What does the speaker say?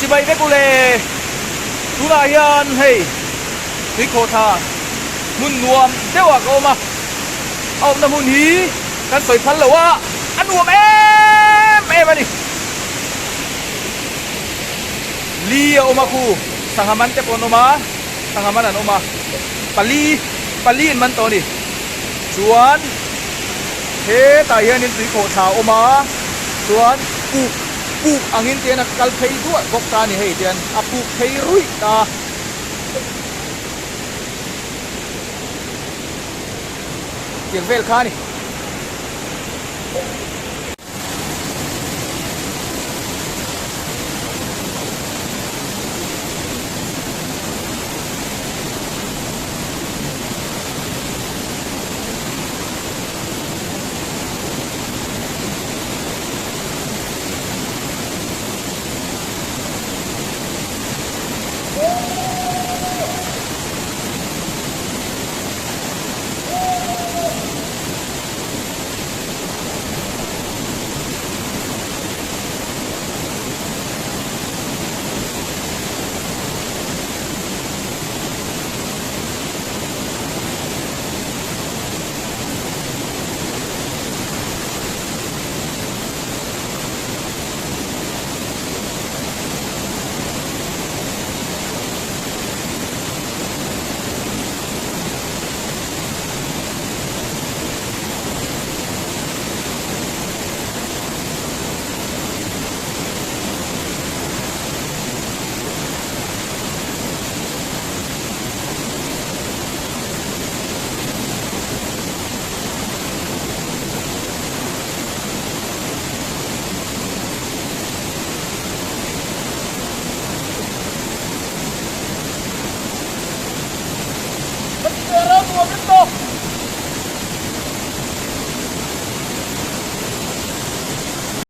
Chibai vek ule. Tunah hian hei tuikhawhthla hmun nuam deuhah ka awm a, a awmna hmun hi kan sawi phal lo a, a nuam em em a ni. Li a awm a khu, sangha man te pawh an awm a, sangha man an awm a, pali pali an man tawh a ni. Chuan hetah hianin tuikhawhthla a awm a, chuan puk puk angin te hian a kal phei duah bawk ta a ni hei tian a puk phei ruih ta. Tiang vel kha a ni.